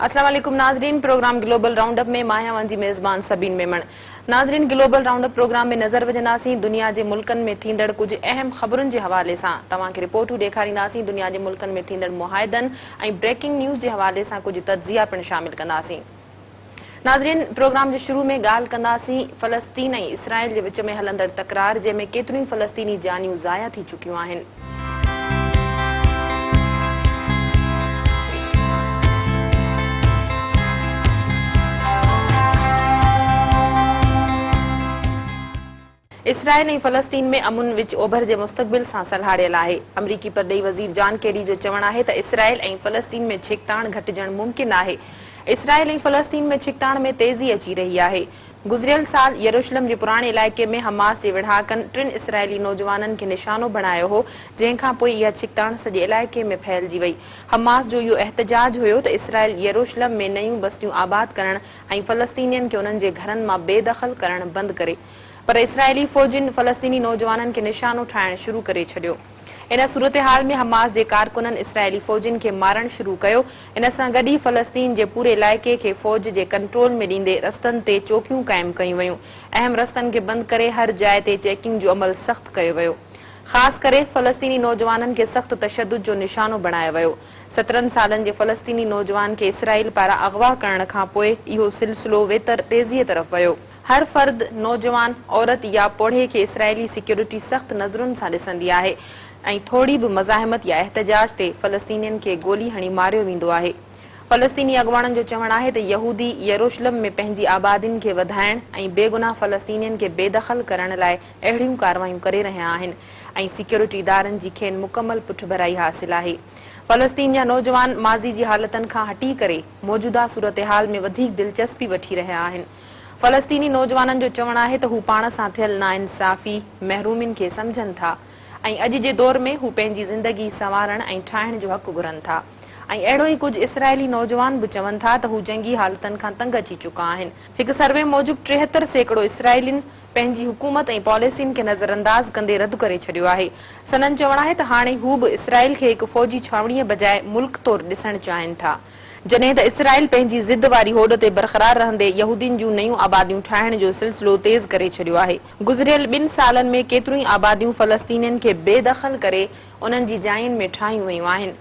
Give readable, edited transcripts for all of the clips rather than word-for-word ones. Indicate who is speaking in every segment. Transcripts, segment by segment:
Speaker 1: السلام عليڪم ناظرين پروگرام گلوبل رائونڊ اپ ۾ مان آهيان اوهان جي ميزبان سبين ميمڻ ناظرين گلوبل رائونڊ اپ پروگرام ۾ نظر وجهنداسين دنيا جي ملڪن ۾ ٿيندڙ ڪجهه اهم خبرن جي حوالي سان توهان کي رپورٽون ڏيکارينداسين دنيا جي ملڪن ۾ ٿيندڙ معاهدن ۽ بريڪنگ نيوز جي حوالي سان ڪجهه تجزيا پڻ شامل ڪنداسين. ناظرين پروگرام جي شروع ۾ ڳالهه ڪنداسين فلسطين ۽ اسرائيل جي وچ ۾ هلندڙ تڪرار جنهن ۾ ڪيتريون ئي فلسطيني جانيون ضايع ٿي چڪيون آهن. اسرائيل ۽ فلسطين ۾ امن وچ اوڀر جي مستقبل سان سلهاڙيل آهي. آمريڪي پرڏيهي وزير جان ڪيري جو چوڻ آهي ته اسرائيل ۽ فلسطين ۾ ڇڪتاڻ گهٽجڻ ممڪن آهي. اسرائيل ۽ فلسطين ۾ ڇڪتاڻ ۾ تيزي اچي رهي آهي. گذريل سال يروشلم جي پراڻي علائقي ۾ حماس جي ويڙهاڪن ٽن اسرائيلي نوجوانن کي نشانو بڻايو هو، جنهن کان پوء اها ڇڪتاڻ سڄي علائقي ۾ ڦهلجي وئي. حماس جو اهو احتجاج هيو ته اسرائيل يروشلم ۾ نيون بستيون آباد ڪرڻ ۽ فلسطينين کي انهن جي گهرن مان بي دخل ڪرڻ بند ڪري. پر اسرائيلي فوجين فلسطيني نوجوانن کي نشانو ٺاهڻ شروع ڪري ڇڏيو. ان صورتحال ۾ حماس جي ڪارڪنن اسرائيلي فوجين کي مارڻ شروع ڪيو. ان سان گڏ ئي فلسطين جي پوري علائقي کي فوج جي ڪنٽرول ۾ ڏيندي رستن تي چوڪيون قائم ڪيون ويون. اهم رستن کي بند ڪري هر جاء تي چيڪنگ جو عمل سخت ڪيو ويو. خاص ڪري فلسطيني نوجوانن کي سخت تشدد جو نشانو بڻايو ويو. 17 سالن جي فلسطيني نوجوان کي اسرائيل پاران اغوا ڪرڻ کانپوء اهو سلسلو ويتر تيزيء طرف ويو. هر فرد، نوجوان، عورت يا پوڙهي کي اسرائيلي سيڪيورٽي سخت نظرن سان ڏسندي آهي ۽ ٿوري به مزاحمت يا احتجاج تي فلسطينين کي گولي هڻي ماريو ويندو آهي. فلسطيني اڳواڻن جو چوڻ آهي ته يهودي يروشلم ۾ پنهنجي آبادين کي وڌائڻ ۽ بيگناهه فلسطينين کي بي دخل ڪرڻ لاء اهڙيون ڪارروايون ڪري رهيا آهن ۽ سيڪيورٽي ادارن جي کين مڪمل پٺڀرائي حاصل آهي. فلسطين جا نوجوان ماضي جي حالتن کان هٽي ڪري موجوده صورتحال ۾ وڌيڪ دلچسپي وٺي رهيا آهن. فلسطيني نوجوانن جو چوڻ آهي ته هو پاڻ سان ٿيل ناانصافي، محرومين کي سمجهن ٿا ۽ اڄ جي دور ۾ هو پنهنجي زندگي سنوارڻ ۽ ٺاهڻ جو حق گهرن ٿا ۽ اهڙو ئي ڪجهه اسرائيلي نوجوان به چون ٿا ته هو جنگي حالتن کان تنگ اچي چڪا آهن. هڪ سروي موجب 73% اسرائيلين پنهنجي حڪومت ۽ پاليسين کي نظرانداز ڪندي رد ڪري ڇڏيو آهي. سندن چوڻ آهي ته هاڻي هو به اسرائيل کي هڪ فوجي ڇانوڻيء بجاء ملڪ طور ڏسڻ چاهين ٿا. جڏهن ته اسرائيل پنهنجي ضد واري هوڏ تي برقرار رهندي يهودين جون نيون آباديون ٺاهڻ جو سلسلو تيز ڪري ڇڏيو آهي. گذريل ٻن سالن ۾ ڪيتريون ئي آباديون فلسطينين کي بي دخل ڪري انهن جي جاين ۾ ٺاهيون ويون آهن.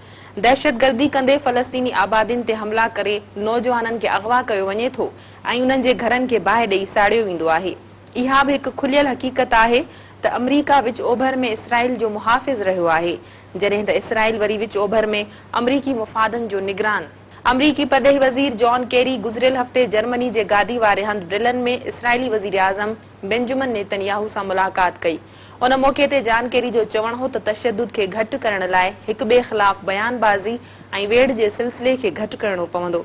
Speaker 1: دهشتگردي ڪندي فلسطيني آبادين تي حملا ڪري نوجوانن کي اغوا ڪيو وڃي ٿو ۽ انهن جي گهرن کي باهه ڏئي ساڙيو ويندو آهي. اها به هڪ کليل حقيقت آهي ته آمريڪا وچ اوڀر ۾ اسرائيل جو محافظ رهيو آهي. جڏهن ته اسرائيل وري وچ اوڀر ۾ آمريڪي مفادن جو نگران. آمريڪي پرڏيهي وزير جان ڪيري گذريل هفتي جرمني جي گادي واري هنڌ برلن ۾ اسرائيلي وزيراعظم بينجمن نيتن ياهو سان ملاقات ڪئي. ان موقعي تي جان ڪيري جو چوڻ هو ته تشدد کي گهٽ ڪرڻ لاء هڪ ٻئي خلاف بيان بازي ۽ ويڙهه جي سلسلي کي گهٽ ڪرڻو پوندو.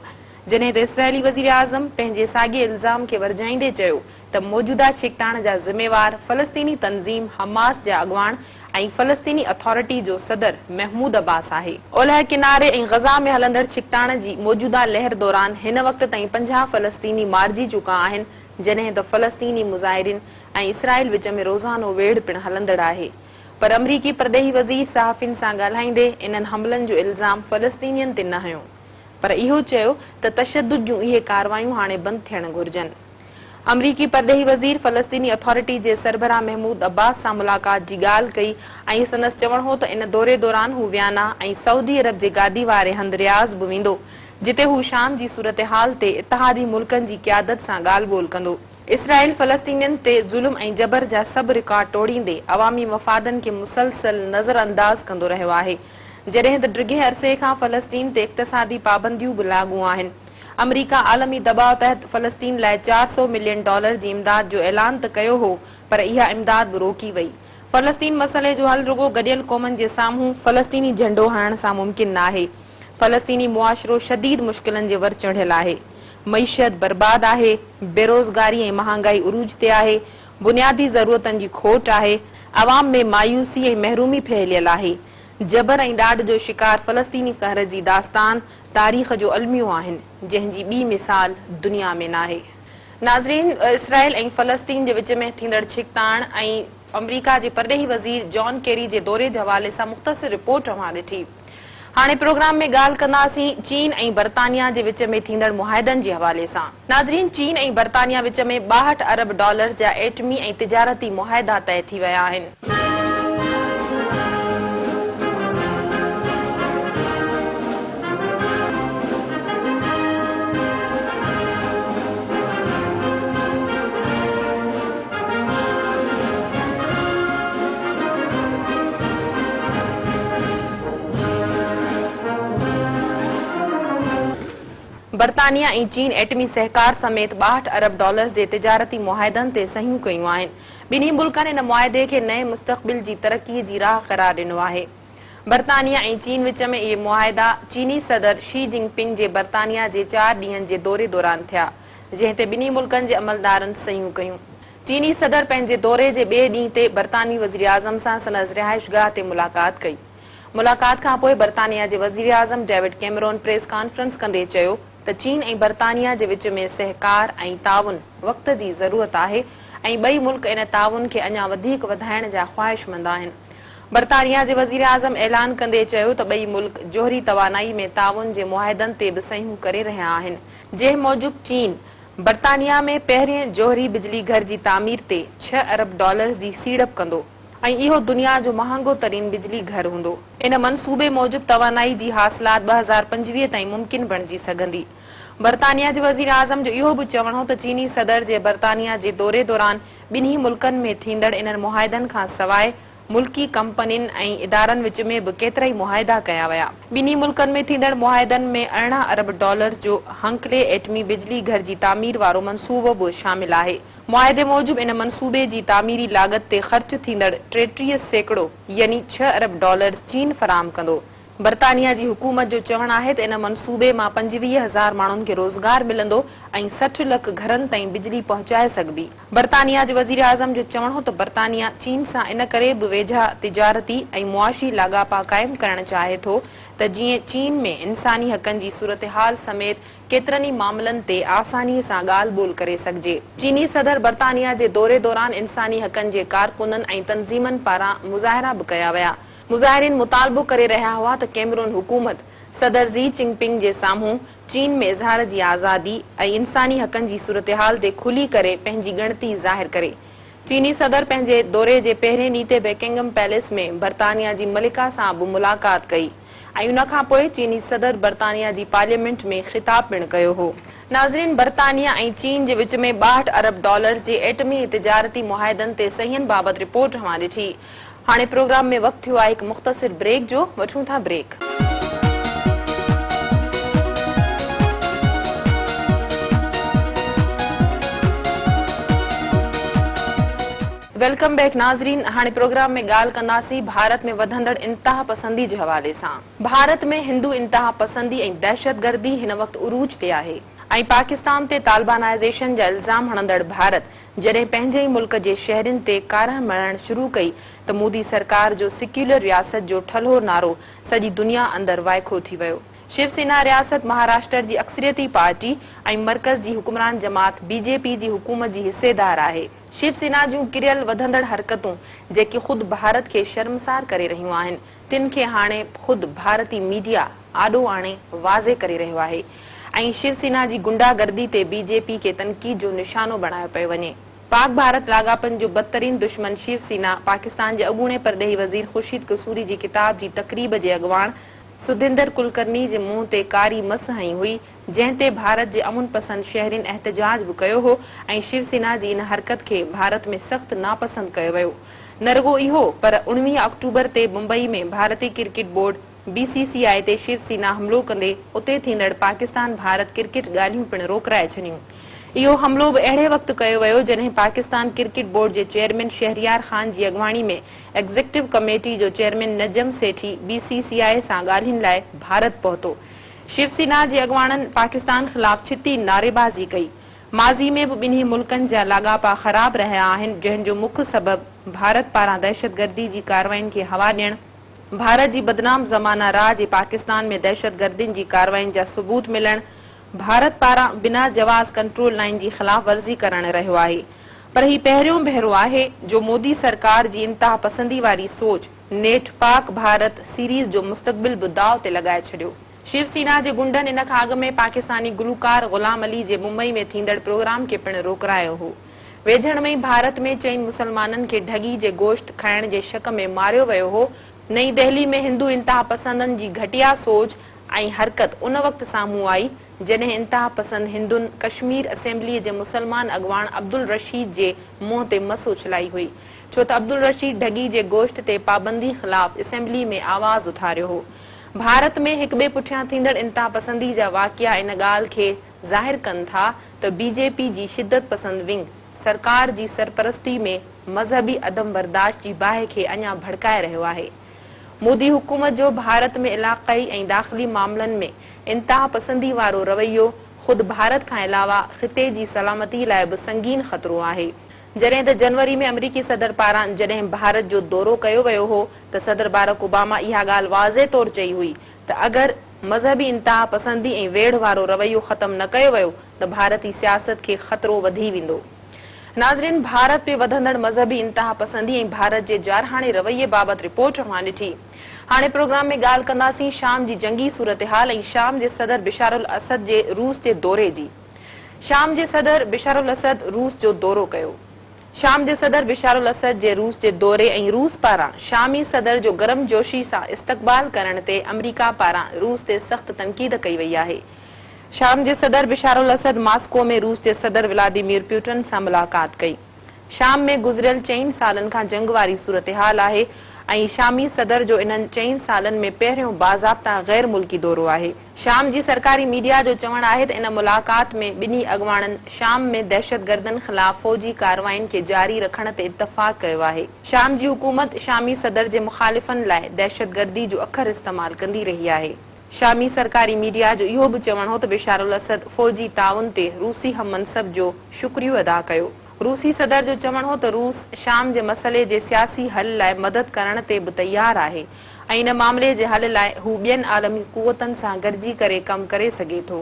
Speaker 1: جڏهن ته اسرائيلي وزيراعظم پنهنجي ساڳئي الزام کي ورجائيندي چيو ته موجوده ڇڪتاڻ جا ذميوار فلسطيني تنظيم حماس جا اڳواڻ ۽ فلسطيني اٿارٽي جو صدر محمود عباس آهي. اولهه ڪناري ۽ غزه ۾ هلندڙ ڇڪتاڻ جي موجوده لهر دوران هن وقت تائين 50 فلسطيني مارجي چڪا آهن جڏهن ته فلسطيني مظاهرين ۽ اسرائيل وچ ۾ روزانو ويڙهه پڻ هلندڙ آهي پر آمريڪي پرڏيهي وزير صحافين سان ڳالهائيندي انهن حملن جو الزام فلسطينين تي نه هنيو پر اهو چيو ته تشدد جون اهي ڪارروايون هاڻي بند ٿيڻ گهرجن. آمريڪي پرڏيهي وزير فلسطيني اٿارٽي جي سربراهه محمود عباس سان ملاقات جي ڳالهه ڪئي ۽ سندس چوڻ هو ته ان دوري دوران هو ويانا ۽ سعودي عرب جي گادي واري هنڌ رياض به ويندو جتي هو شام جي صورتحال تي اتحادي ملڪن جي قيادت سان ڳالهه ٻولهه ڪندو. اسرائيل فلسطينين تي ظلم ۽ جبر جا سڀ رڪارڊ ٽوڙيندي عوامي مفادن کي مسلسل نظرانداز ڪندو رهيو آهي جڏهن ته ڊگهي عرصي کان فلسطين تي اقتصادي پابنديون به لاڳو آهن. آمريڪا عالمي دٻاء تحت فلسطين لاء 400 ملين ڊالر جي امداد جو اعلان ته ڪيو هو پر اها امداد به روڪي وئي. فلسطين مسئلي جو حل رڳو گڏيل قومن جي سامهون فلسطيني جهنڊو هڻڻ سان ممڪن ناهي. فلسطيني معاشرو شديد مشڪلن جي ور چڙهيل آهي. معيشت برباد آهي، بيروزگاري ۽ مهانگائي عروج تي آهي، بنيادي ضرورتن جي کوٽ آهي، عوام ۾ مايوسي ۽ محرومي ڦهليل آهي. جبر ۽ ڏاڍ جو شڪار فلسطيني قهر جي داستان تاريخ جو الميو آهن، جنهن جي ٻي مثال دنيا ۾ ناهي. ناظرين اسرائيل ۽ فلسطين جي وچ ۾ ٿيندڙ ڇڪتاڻ ۽ آمريڪا جي پرڏيهي وزير جان ڪيري جي دوري جي حوالي سان مختصر رپورٽ اوهان ڏٺي. هاڻي پروگرام ۾ ڳالهه ڪنداسين چين ۽ برطانيا جي وچ ۾ ٿيندڙ معاهدن جي حوالي سان. ناظرين چين ۽ برطانيا وچ ۾ 62 ارب ڊالرز جا ايٽمي ۽ تجارتي معاهدا طئي ٿي ويا آهن. برطانيا ۽ چين ايٽمي سهڪار سميت 62 ارب ڊالرز جي تجارتي معاهدن تي صحيحون ڪيون آهن. ٻنهي ملڪن ان معاهدي کي نئين مستقبل جي ترقي جي راهه قرار ڏنو آهي. برطانيا ۽ چين وچ ۾ اهي معاهدا چيني صدر شي جنگ پنگ جي برطانيا جي چار ڏينهن جي دوري دوران ٿيا، جنهن تي ٻنهي ملڪن جي عملدارن صحيحون ڪيون. چيني صدر پنهنجي دوري جي ٻئي ڏينهن تي برطانوي وزيراعظم سان سندس رهائشگاهه تي ملاقات ڪئي. ملاقات کانپوء برطانيا جي وزيراعظم ڊيوڊ ڪيمرون پريس ڪانفرنس ڪندي چيو ته چين ۽ برطانيا جي وچ ۾ سهڪار ۽ تعاون وقت جي ضرورت آهي ۽ ٻئي ملڪ ان تعاون کي اڃا وڌيڪ وڌائڻ جا خواهشمند آهن. برطانيا جي وزيراعظم اعلان ڪندي چيو ته ٻئي ملڪ جوهري توانائي ۾ تعاون جي معاهدن تي به صحيحون ڪري رهيا آهن جنهن موجب چين برطانيا ۾ پهرين جوهري بجلي گهر جي تعمير تي ڇهه ارب ڊالرز جي سيڙپ ڪندو ۽ اهو دنيا جو مهانگو ترين بجلي گهر هوندو. ان منصوبي موجب توانائي جي حاصلات 2025 تائين ممڪن بڻجي سگهندي. برطانيا جي وزيراعظم جو اهو به چوڻ هو ته چيني صدر جي برطانيا جي دوري دوران ٻنهي ملڪن ۾ ٿيندڙ انهن معاهدن کان سواء ملڪي ڪمپنين ۽ ادارن وچ ۾ به ڪيترائي معاهدا ڪيا ويا. ٻنهي ملڪن ۾ ٿيندڙ معاهدن ۾ 18 ارب ڊالرز جو هنڪلي ايٽمي بجلي گهر جي تعمير وارو منصوبو به شامل آهي. معاهدي موجب ان منصوبي جي تعميري لاڳت تي خرچ ٿيندڙ 33% يعني ڇهه ارب ڊالرز چين فراهم ڪندو. برطانيا جي حڪومت جو چوڻ آهي ته ان منصوبي مان 25 هزار ماڻهن کي روزگار ملندو ۽ 60 لک گهرن تائين بجلي پهچائي سگهبي. برطانيا جي وزيراعظم جو چوڻ هو ته برطانيا چين سان ان ڪري به ويجها تجارتي ۽ معاشي لاڳاپا قائم ڪرڻ چاهي ٿو ته جيئن چين ۾ انساني حقن جي صورتحال سميت ڪيترن ئي معاملن تي آساني سان ڳالهه ٻولهه ڪري سگهجي. چيني صدر برطانيا جي دوري دوران انساني حقن جي ڪارڪنن ۽ تنظيمن پاران مظاهرا به ڪيا ويا. مظاهرين مطالبو ڪري رهيا هئا ته ڪيمرون حڪومت صدر زي چنگ پنگ جي سامهون چين ۾ اظهار جي آزادي ۽ انساني حقن جي صورتحال تي کلي ڪري پنهنجي ڳڻتي ظاهر ڪري. چيني صدر پنهنجي دوري جي پهرين ڏينهن تي بڪنگهم پيلس ۾ برطانيا جي ملڪه سان به ملاقات ڪئي ۽ ان کان پوء چيني صدر برطانيا جي پارليامينٽ ۾ خطاب پڻ ڪيو هو. ناظرين برطانيا ۽ چين جي وچ ۾ 62 ارب ڊالرز جي ايٽمي ۽ تجارتي معاهدن تي صحيحن بابت رپورٽ اوهان ڏٺي. هاڻي پروگرام ۾ وقت ٿيو آهي هڪ مختصر بريڪ جو، وٺون ٿا بريڪ. Welcome back ناظرين هاڻي پروگرام ۾ ڳالهه ڪنداسين ڀارت ۾ وڌندڙ انتها پسندي جي حوالي سان. ڀارت ۾ هندو انتها پسندي ۽ دهشتگردي هن وقت عروج تي آهي ۽ پاڪستان تي طالبانائيزيشن جا الزام هڻندڙ ڀارت جڏهن پنهنجي ئي ملڪ جي شهرين تي ڪارنهن مڙهڻ شروع ڪئي ته مودي سرڪار جو سيڪيولر رياست جو ٺلهو نعرو سڄي دنيا اندر وائکو ٿي ويو. شو سينا رياست مهاراشٽر جي اڪثريتي پارٽي ۽ مرڪز جي حڪمران جماعت بي جي پي جي حڪومت جي حصيدار آهي. شو سينا جون ڪريل وڌندڙ حرڪتون جيڪي خود ڀارت کي شرمسار ڪري رهيون آهن، تن کي هاڻي خود ڀارتي ميڊيا آڏو آڻي واضح ڪري رهيو آهي ۽ شو سينا جي گنڊا گردي تي بي جي پي کي تنقيد جو نشانو بڻايو پيو وڃي. پاڪ ڀارت لاڳاپن جو بدترين دشمن شو سينا پاڪستان جي اڳوڻي پرڏيهي وزير خورشيد قصوري جي ڪتاب جي تقريب جي اڳواڻ سڌيندر ڪلڪرني جي منهن تي ڪاري مس هنئي هئي جنهن تي ڀارت جي امن پسند شهرين احتجاج به ڪيو هو ۽ شو سينا جي ان حرڪت کي ڀارت ۾ سخت ناپسند ڪيو ويو. نه رڳو اهو پر 19 آڪٽوبر تي ممبئي ۾ ڀارتي cricket board, B C C I, تي شو سينا حملو ڪندي اتي ٿيندڙ پاڪستان ڀارت ڪرڪيٽ ڳالهيون پڻ روڪرائي ڇڏيون. اهو حملو به اهڙي وقت ڪيو ويو جڏهن پاڪستان ڪرڪيٽ بورڊ جي چيئرمين شهريار خان جي اڳواڻي ۾ ايگزيڪٽو ڪميٽي جو chairman Najam Sethi B C C I سان ڳالهين لاء ڀارت پهتو. شو سينا جي اڳواڻن پاڪستان خلاف ڇتي نعريبازي ڪئي. ماضي ۾ به ٻنهي ملڪن جا لاڳاپا خراب رهيا آهن جنهن جو مک سبب ڀارت پاران دهشتگردي جي ڪارروائين کي هوا ڏيڻ، ڀارت جي بدنام زمانه را جي پاڪستان ۾ دهشتگردين جي ڪارروائين جا ثبوت ملڻ، ڀارت پاران بنا جواز ڪنٽرول لائين جي خلاف ورزي ڪرڻ رهيو آهي پر هي پهريون ڀيرو آهي جو مودي سرڪار جي انتهاپسندي واري سوچ. نيٺ پاڪ ڀارت سيريز جو مستقبل به داء تي لڳائي ڇڏيو. شو سينا جي غنڊن ان کان اڳ ۾ پاڪستاني گلوڪار غلام علي جي ممبئي ۾ ٿيندڙ پروگرام کي پڻ روڪرايو هو. ويجهڙ ۾ ئي ڀارت ۾ چئن مسلمانن کي ڍڳي جي گوشت کائڻ جي شڪ ۾ ماريو ويو هو. نئين دهلي ۾ هندو انتهاپسندن جي گهٽيا سوچ ۽ حرڪت ان وقت سامهون آئي، جڏهن انتهاپسند هندن ڪشمير اسيمبليء جي مسلمان اڳواڻ عبدالرشيد جي منهن تي مس اڇلائي هئي، ڇو ته عبدالرشيد ڍڳي جي گوشت تي پابندي خلاف اسيمبلي ۾ آواز اٿاريو هو. ڀارت ۾ هڪٻئي پٺيان ٿيندڙ انتهاپسندي جا واقعا ان ڳالهه کي ظاهر ڪن ٿا ته بي جي پي جي شدت پسند ونگ سرڪار جي سرپرستي ۾ مذهبي عدم برداشت جي باهه کي اڃا ڀڙڪائي رهيو آهي. مودي حڪومت جو ڀارت ۾ علاقائي ۽ داخلي معاملن ۾ انتهاپسندي وارو رويو خود ڀارت کان علاوه خطي جي سلامتي لاء به سنگين خطرو آهي. جڏهن ته جنوري ۾ آمريڪي صدر پاران جڏهن ڀارت جو دورو ڪيو ويو هو ته صدر بارڪ اوباما اها ڳالهه واضح طور چئي هئي ته اگر مذهبي انتهاپسندي ۽ ويڙهه وارو رويو ختم نه ڪيو ويو ته ڀارتي سياست کي خطرو وڌي ويندو. ناظرين ڀارت ۾ وڌندڙ مذهبي انتهاپسندي ۽ ڀارت جي جارحاڻي رويي بابت رپورٽ اوهان ڏٺي. هاڻي پروگرام ۾ ڳالهه ڪنداسين شام جي جنگي صورتحال ۽ شام جي صدر بشار الاسد جي روس جي دوري جي. شام جي صدر بشار الاسد روس جو دورو ڪيو. شام جي صدر بشار الاسد جي روس جي دوري ۽ روس پاران شامي صدر جو گرمجوشي سان استقبال ڪرڻ تي آمريڪا پاران روس تي سخت تنقيد ڪئي وئي آهي. شام جي صدر بشار الاسد ماسڪو ۾ روس جي صدر ولاديمير پيوٽن سان ملاقات ڪئي. شام ۾ گذريل چئن سالن کان جنگ واري صورتحال آهي ۽ شامي صدر جو انهن چئن سالن ۾ پهريون باضابطا غير ملڪي دورو آهي. شام جي سرڪاري ميڊيا جو چوڻ آهي ته ان ملاقات ۾ ٻنهي اڳواڻن شام ۾ دهشتگردن خلاف فوجي ڪاررواين کي جاري رکڻ تي اتفاق ڪيو آهي. شام جي حڪومت شامي صدر جي مخالفن لاء دهشتگردي جو اکر استعمال ڪندي رهي آهي. شامي سرڪاري ميڊيا جو اهو به چوڻ هو ته بشار الاسد فوجي تعاون تي روسي هم منصب جو شڪريو ادا ڪيو. روسي صدر جو چوڻ هو ته روس شام جي مسئلي جي سياسي حل لاء مدد ڪرڻ تي به تيار آهي ۽ ان معاملي جي حل لاء هو ٻين عالمي قوتن سان گڏجي ڪري ڪم ڪري سگهي ٿو.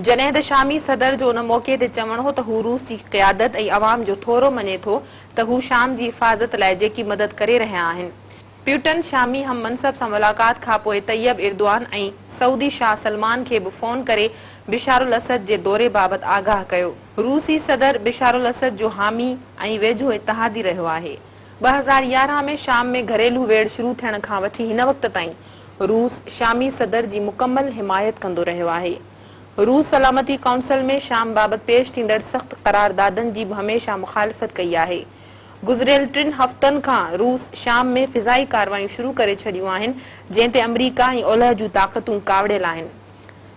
Speaker 1: جڏهن ته شامي صدر جو ان موقعي تي چوڻ هو ته هو روس جي قيادت ۽ عوام جو ٿورو مڃي ٿو ته هو شام جي حفاظت لاء جيڪي مدد ڪري رهيا آهن. پيوٽن شامي هم منصب سان ملاقات کانپوء طيب اردوان ۽ سعودي شاهه سلمان کي به فون ڪري بشار الاسد جي دوري بابت آگاهه ڪيو. روسي صدر بشار الاسد جو حامي ۽ ويجهو اتحادي رهيو آهي. 2011 ۾ شام ۾ گهريلو ويڙهه شروع ٿيڻ کان وٺي هن وقت تائين روس شامي صدر جي مڪمل حمايت ڪندو رهيو آهي. روس سلامتي ڪائونسل ۾ شام بابت پيش ٿيندڙ سخت قراردادن جي به هميشه مخالفت ڪئي آهي. گذريل ٽن هفتن کان روس شام ۾ فضائي ڪارروايون شروع ڪري ڇڏيون آهن، جنهن تي آمريڪا ۽ اولهه جون طاقتون ڪاوڙيل آهن.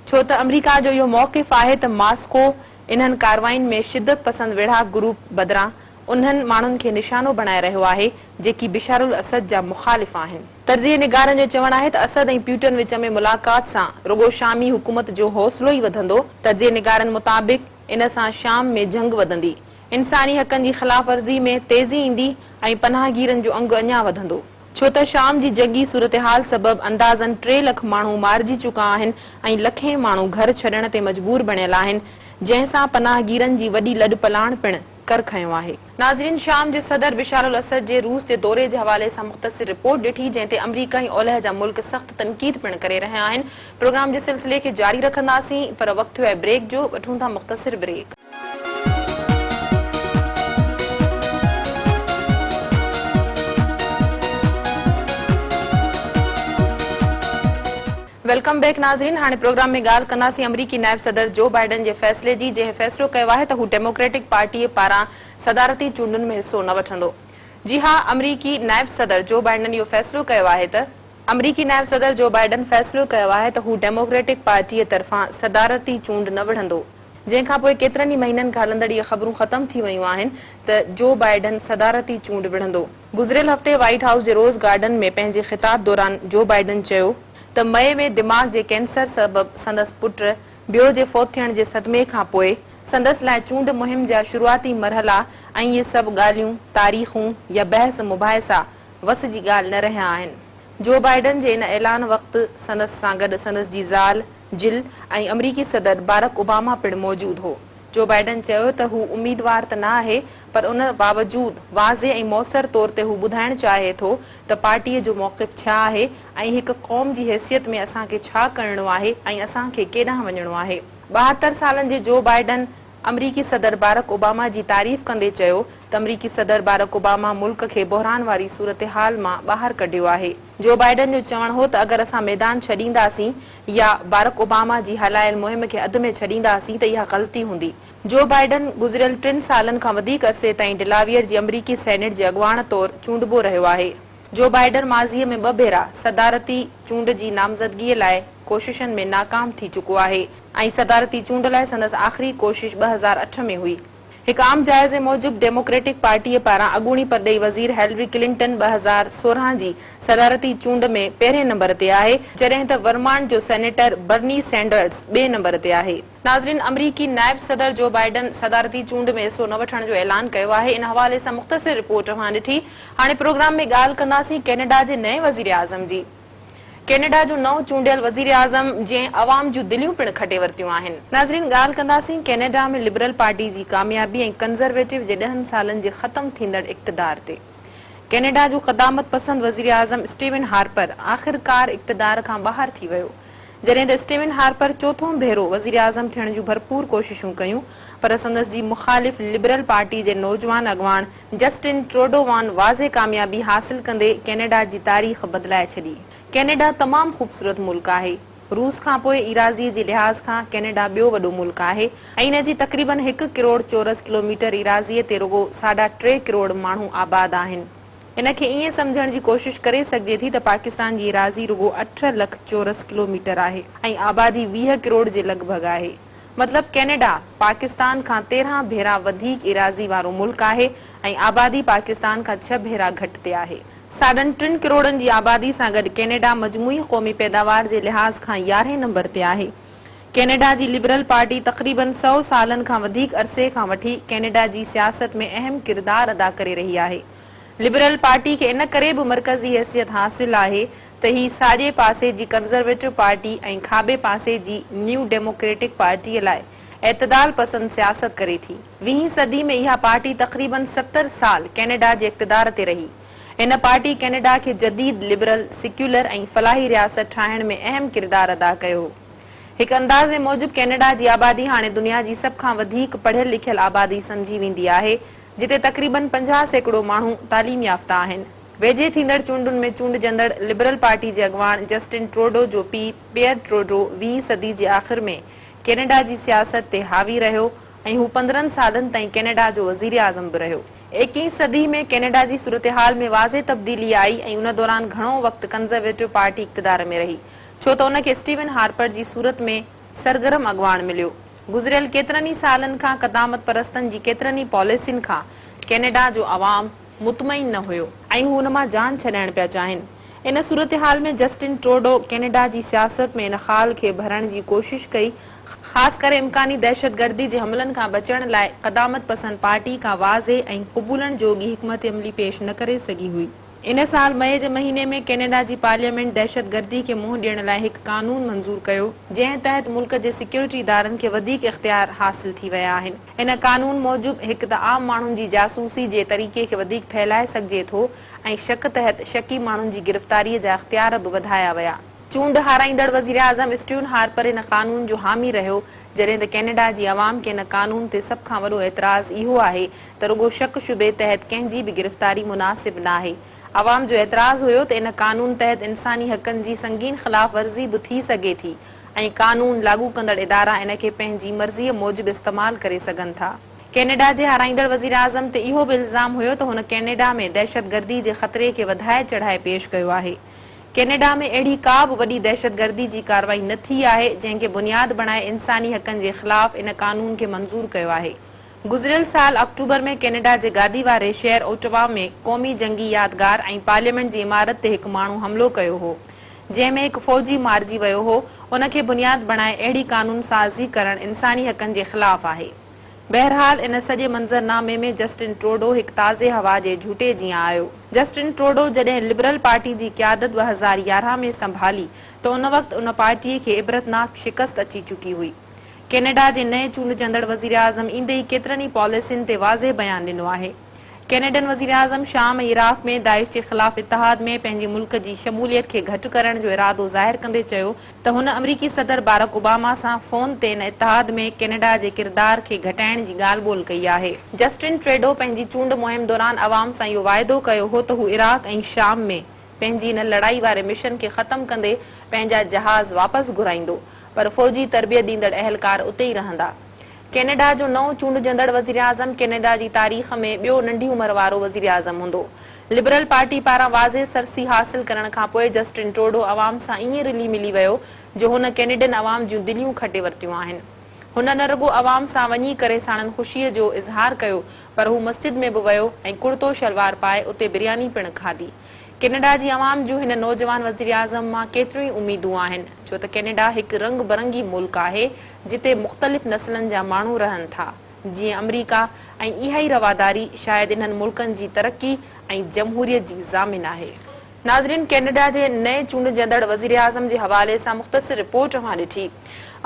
Speaker 1: ڇو ته آمريڪا جو اهو موقف آهي ته ماسڪو انهن ڪاررواين ۾ شدت پسند ويڙهاڪ گروپ بدران انهن ماڻهن کي نشانو بڻائي رهيو آهي، جيڪي بشار الاسد جا مخالف آهن. تجزيي نگارن جو چوڻ آهي ته اسد ۽ پيوٽن وچ ۾ ملاقات سان رڳو شامي حڪومت جو حوصلو ئي وڌندو، تجزيي نگارن مطابق ان سان شام ۾ جنگ وڌندي. انساني حقن جي خلاف ورزي ۾ تيزي ايندي ۽ پناهگيرن جو انگ اڃا وڌندو. ڇو ته شام جي جنگي صورتحال سبب اندازن ٽي لک ماڻهو مارجي چڪا آهن ۽ لکين ماڻهو گهر ڇڏڻ تي مجبور بڻيل آهن، جنهن سان پناهگيرن جي وڏي لڏپلاڻ پڻ ڪر کنيو آهي. ناظرين شام جي صدر بشار الاسد جي روس جي دوري جي حوالي سان مختصر رپورٽ ڏٺي، جنهن تي آمريڪا ۽ اولهه جا ملڪ سخت تنقيد پڻ ڪري رهيا آهن. پروگرام جي سلسلي کي جاري رکنداسين پر وقت ٿيو آهي بريڪ جو، وٺون ٿا مختصر بريڪ. Welcome back ناظرين هاڻي پروگرام ۾ ڳالهه ڪنداسين آمريڪي نائب صدر جو بائيڊن جي فيصلي جي جنهن فيصلو ڪيو آهي ته هو ڊيموڪريٽڪ پارٽي پاران صدارتي چونڊن ۾ حصو نه وٺندو جي ها آمريڪي نائب صدر جو بائيڊن اهو فيصلو ڪيو آهي ته آمريڪي نائب صدر جو بائيڊن فيصلو ڪيو آهي ته هو ڊيموڪريٽڪ پارٽي طرفان صدارتي چونڊ نه وڙهندو. جنهن کانپوء ڪيترن ئي مهينن کان هلندڙ اهي خبرون ختم ٿي ويون آهن ته جو بائيڊن صدارتي چونڊ وڙهندو. گذريل هفتي وائيٽ هائوس جي روز گارڊن ۾ پنهنجي خطاب دوران جو بائيڊن چيو ته مئي ۾ دماغ جي ڪينسر سبب سندس پٽ بيو جي فوت ٿيڻ جي صدمي کانپوء سندس لاء چونڊ مهم جا شروعاتي مرحلا ۽ اهي سڀ ڳالهيون، تاريخون يا بحث مباحثا وس جي ڳالهه نه رهيا آهن. جو بائيڊن جي ان اعلان وقت سندس سان گڏ سندس جي زال جل ۽ آمريڪي صدر بارڪ اوباما پڻ موجود هو. جو بائيڊن چيو ته هو اميدوار ته نه آهي پر ان باوجود واضح ۽ موثر طور تي هو ٻڌائڻ چاهي ٿو ته پارٽيء جو موقف ڇا آهي ۽ هڪ قوم جي حيثيت ۾ اسان کي ڇا ڪرڻو آهي ۽ اسان کي ڪيڏانهن وڃڻو آهي. 72 سالن جي جو بائيڊن آمريڪي صدر بارڪ اوباما جي تعريف ڪندي چيو ته آمريڪي صدر بارڪ اوباما ملڪ کي بحران واري صورتحال مان ٻاهر ڪڍيو آهي. جو بائيڊن جو چوڻ هو ته اگر اسان ميدان ڇڏينداسين يا بارڪ اوباما جي هلايل مهم کي اڌ ۾ ڇڏينداسين ته اها غلطي هوندي. جو بائيڊن گذريل ٽن سالن کان وڌيڪ عرصي تائين ڊلاويئر جي آمريڪي سينيٽ جي اڳواڻ طور چونڊبو رهيو آهي. جو بائيڊن ماضيء ۾ ٻه ڀيرا صدارتي چونڊ جي نامزدگيء لاء ڪوششن ۾ ناڪام ٿي چڪو آهي ۽ صدارتي چونڊ لاء سندس آخري ڪوشش 2008 ۾ هئي. هڪ عام جائزي موجب ڊيموڪريٽڪ پارٽيء پاران اڳوڻي پرڏيهي وزير هيلري ڪلنٽن 2016 جي صدارتي چونڊ ۾ پهرين نمبر تي آهي، جڏهن ته ورمانٽ جو سينيٽر برني سينڊرز ٻئي نمبر تي آهي. ناظرين آمريڪي نائب صدر جو بائيڊن صدارتي چونڊ ۾ حصو نه وٺڻ جو اعلان ڪيو آهي ان حوالي سان مختصر رپورٽ اوهان ڏٺي هاڻي پروگرام ۾ ڳالهه ڪنداسين ڪينيڊا جي نئين وزيراعظم جي ڪينيڊا جو نئون چونڊيل وزيراعظم جنهن عوام جون دليون پڻ کٽي ورتيون آهن. ناظرين ڳالهه ڪنداسين ڪينيڊا ۾ لبرل پارٽي جي ڪاميابي ۽ ڪنزرويٽو جي ڏهن سالن جي ختم ٿيندڙ اقتدار تي. ڪينيڊا جو قدامت پسند وزيراعظم اسٽيون هارپر آخرڪار اقتدار کان ٻاهر ٿي ويو. جڏهن ته اسٽيون هارپر چوٿون ڀيرو وزيراعظم ٿيڻ جون ڀرپور ڪوششون ڪيون پر سندس جي مخالف لبرل پارٽي جي نوجوان اڳواڻ جسٽن ٽروڊو وان واضح ڪاميابي حاصل ڪندي ڪينيڊا جي تاريخ بدلائي ڇڏي. ڪينيڊا تمام خوبصورت ملڪ آهي. روس کانپوء ايراضي جي لحاظ کان ڪينيڊا ٻيو وڏو ملڪ آهي ۽ ان جي تقريبن هڪ ڪروڙ چورس ڪلوميٽر ايراضي تي رڳو ساڍا ٽي ڪروڙ ماڻهو آباد آهن. ان کي ائين سمجهڻ جي ڪوشش ڪري سگهجي ٿي ته پاڪستان جي ايراضي رڳو اٺ لک چورس ڪلوميٽر آهي ۽ آبادي 20 ڪروڙ جي لڳ ڀڳ آهي. مطلب ڪينيڊا پاڪستان کان 13 ڀيرا وڌيڪ ايراضي وارو ملڪ آهي ۽ آبادي پاڪستان کان ڇهه ڀيرا گهٽ تي آهي. ساڍن ٽن ڪروڙن جي آبادي سان گڏ ڪينيڊا مجموعي قومي پيداوار جي لحاظ کان يارهين نمبر تي آهي. ڪينيڊا جي لبرل پارٽي تقريبن سئو سالن کان وڌيڪ عرصي کان وٺي ڪينيڊا جي سياست ۾ اهم ڪردار ادا ڪري رهي آهي. لبرل پارٽي کي ان ڪري به مرڪزي حيثيت حاصل آهي ته هي ساڄي پاسي جي ڪنزرويٽو پارٽي ۽ کاٻي پاسي جي نيو ڊيموڪريٽڪ پارٽيء لاء اعتدال پسند سياست ڪري ٿي. ويهين صدي ۾ اها پارٽي تقريباً 70 سال ڪينيڊا جي اقتدار تي رهي. هن پارٽي ڪينيڊا کي جديد لبرل، سيڪيولر ۽ فلاحي رياست ٺاهڻ ۾ اهم ڪردار ادا ڪيو. هڪ اندازي موجب ڪينيڊا جي آبادي هاڻي دنيا جي سڀ کان وڌيڪ پڙهيل لکيل آبادي سمجهي ويندي آهي. جتي تقريبن 50% ماڻهو تعليم يافته آهن. ويجهي ٿيندڙ چونڊن ۾ چونڊجندڙ لبرل پارٽي جي اڳواڻ جسٽن ٽروڊو جو پيء پيئر ٽروڊو ويهين صدي جي آخر ۾ ڪينيڊا جي سياست تي حاوي رهيو ۽ هو 15 سالن تائين ڪينيڊا جو وزيراعظم به رهيو. ايڪيهين صدي ۾ ڪينيڊا جي صورتحال ۾ واضح تبديلي آئي ۽ ان دوران گهڻو وقت ڪنزرويٽو پارٽي اقتدار ۾ رهي ڇو ته ان کي اسٽيون هارپر جي صورت ۾ سرگرم اڳواڻ مليو. گذريل ڪيترن ئي سالن کان قدامت پرستن جي ڪيترن ئي پاليسين کان ڪينيڊا جو عوام مطمئن نه هيو ۽ هو ان مان جان ڇڏائڻ پيا چاهين. ان صورتحال ۾ جسٽن ٽروڊو ڪينيڊا جي سياست ۾ ان خال کي ڀرڻ جي ڪوشش ڪئي، خاص ڪري امڪاني دهشتگردي جي حملن کان بچڻ لاء قدامت پسند پارٽي ڪا واضح ۽ قبولڻ جوڳي حڪمت عملي پيش نه ڪري سگهي هئي. ان سال مئي جي مهيني ۾ ڪينيڊا جي پارليامينٽ دهشتگردي کي منهن ڏيڻ لاء هڪ قانون منظور ڪيو، جنهن تحت ملڪ جي سيڪيورٽي ادارن کي وڌيڪ اختيار حاصل ٿي ويا آهن. ان قانون موجب هڪ ته عام ماڻهن جي جاسوسي جي طريقي کي وڌيڪ ڦهلائي سگهجي ٿو ۽ شڪ تحت شڪي ماڻهن جي گرفتاري جا اختيار به وڌايا ويا. چونڊ هارائيندڙ وزيراعظم اسٽيون هارپر ان قانون جو حامي رهيو، جڏهن ته ڪينيڊا جي عوام کي ان قانون تي سڀ کان وڏو اعتراض اهو آهي ته رڳو شڪ شبهي تحت ڪنهن جي به گرفتاري مناسب ناهي. عوام جو اعتراض هيو ته ان قانون تحت انساني حقن جي سنگين خلاف ورزي به ٿي سگهي ٿي ۽ قانون لاڳو ڪندڙ ادارا ان کي پنهنجي مرضيء موجب استعمال ڪري سگهن ٿا. ڪينيڊا جي هارائيندڙ وزيراعظم تي اهو به الزام هيو ته هن ڪينيڊا ۾ دهشتگردي جي خطري کي وڌائي چڙهائي پيش ڪيو آهي. ڪينيڊا ۾ اهڙي ڪا به وڏي دهشتگردي جي ڪارروائي نه ٿي آهي، جنهن کي بنياد بڻائي انساني حقن جي خلاف ان قانون کي منظور ڪيو آهي. گذريل سال آڪٽوبر ۾ ڪينيڊا جي گادي واري شهر اوٽوا ۾ قومي جنگي يادگار ۽ پارليامينٽ جي عمارت تي هڪ ماڻهو حملو ڪيو هو، جنهن ۾ هڪ فوجي مارجي ويو هو، ان کي بنياد بڻائي اهڙي قانون سازي ڪرڻ انساني حقن جي خلاف آهي. بهرحال ان سڄي منظرنامي ۾ جسٽن ٽروڊو هڪ تازي هوا جي جهوٽي جيان آيو. جسٽن ٽروڊو جڏهن لبرل پارٽي جي قيادت 2011 ۾ سنڀالي ته ان وقت ان پارٽي کي عبرتناڪ شڪست اچي چڪي هئي. ڪينيڊا جي نئين چونڊجندڙ وزيراعظم ايندي ئي ڪيترن ئي پاليسين تي واضح بيان ڏنو آهي. ڪينيڊن وزيراعظم شام ۽ عراق ۾ داعش جي خلاف اتحاد ۾ پنهنجي ملڪ جي شموليت کي گهٽ ڪرڻ جو ارادو ظاهر ڪندي چيو ته هن آمريڪي صدر بارڪ اوباما سان فون تي ان اتحاد ۾ ڪينيڊا جي ڪردار کي گهٽائڻ جي ڳالهه ٻولهه ڪئي آهي. جسٽن ٽريڊو پنهنجي چونڊ مهم دوران عوام سان اهو واعدو ڪيو هو ته هو عراق ۽ شام ۾ پنهنجي ان لڙائي واري مشن کي ختم ڪندي پنهنجا جهاز واپس گهرائيندو پر فوجي تربيت ڏيندڙ اهلڪار اتي ئي رهندا. ڪينيڊا جو نئون چونڊجندڙ وزيراعظم ڪينيڊا جي تاريخ ۾ ٻيو ننڍي عمر وارو وزيراعظم هوندو. لبرل پارٽي پاران واضح سرسي حاصل ڪرڻ کانپوء جسٽن ٽروڊو عوام سان ائين رلي ملي ويو جو هن ڪينيڊين عوام جون دليون کٽي ورتيون آهن. هن نه رڳو عوام سان وڃي ڪري ساڻن خوشيء جو اظهار ڪيو پر هو مسجد ۾ به ويو ۽ ڪڙتو شلوار پائي اتي برياني پڻ کاڌي. ڪينيڊا جي عوام جون هن نوجوان وزيراعظم مان ڪيتريون ئي اميدون آهن ڇو ته ڪينيڊا هڪ رنگ برنگي ملڪ آهي جتي مختلف نسلن جا ماڻهو رهن ٿا، جيئن آمريڪا ۽ اها ئي رواداري شايد انهن ملڪن جي ترقي ۽ جمهوريت جي ضامن آهي. ناظرين ڪينيڊا جي نئين چونڊجندڙ وزيراعظم جي حوالي سان مختصر رپورٽ اوهان ڏٺي.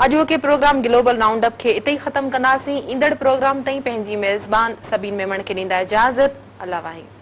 Speaker 1: اڄوڪي پروگرام گلوبل رائونڊ اپ کي اتي ئي ختم ڪنداسين. ايندڙ پروگرام تائين پنهنجي ميزبان سبين ميمڻ کي ڏيندا اجازت. الله واهي.